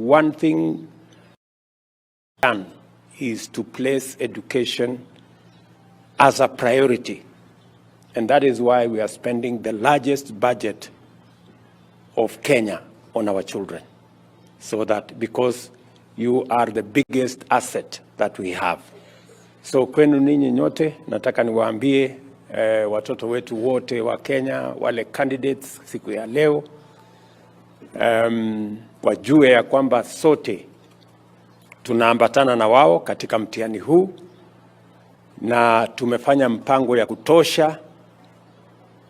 One thing done is to place education as a priority. And that is why we are spending the largest budget of Kenya on our children. So that because you are the biggest asset that we have. So kwenu ninyi nyote nataka niwaambie watoto wetu wote wa Kenya, wale candidates siku ya leo, wajue ya kwamba sote tunaambatana na wao katika mtihani huu na tumefanya mpango ya kutosha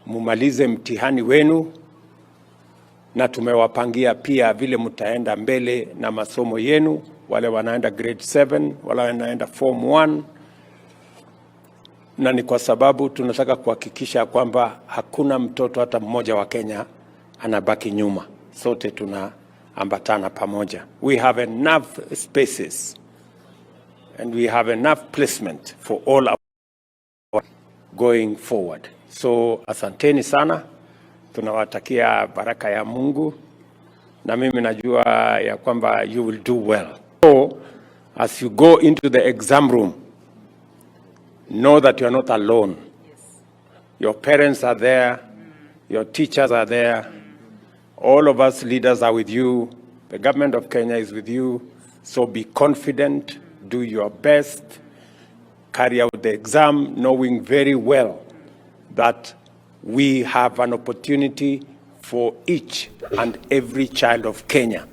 mumalize mtihani wenu, na tumewapangia pia vile mtaenda mbele na masomo yenu, wale wanaenda grade 7, wale wanaenda form 1, na ni kwa sababu tunataka kuhakikisha kwamba hakuna mtoto hata mmoja wa Kenya anabaki nyuma. Sote tunaambatana pamoja. We have enough spaces and we have enough placement for all our going forward. So asanteni sana, tunawatakia baraka ya Mungu na mimi najua ya kwamba you will do well. So as you go into the exam room, know that you are not alone. Your parents are there, your teachers are there, all of us leaders are with you, the government of Kenya is with you. So be confident, do your best, carry out the exam knowing very well that we have an opportunity for each and every child of Kenya.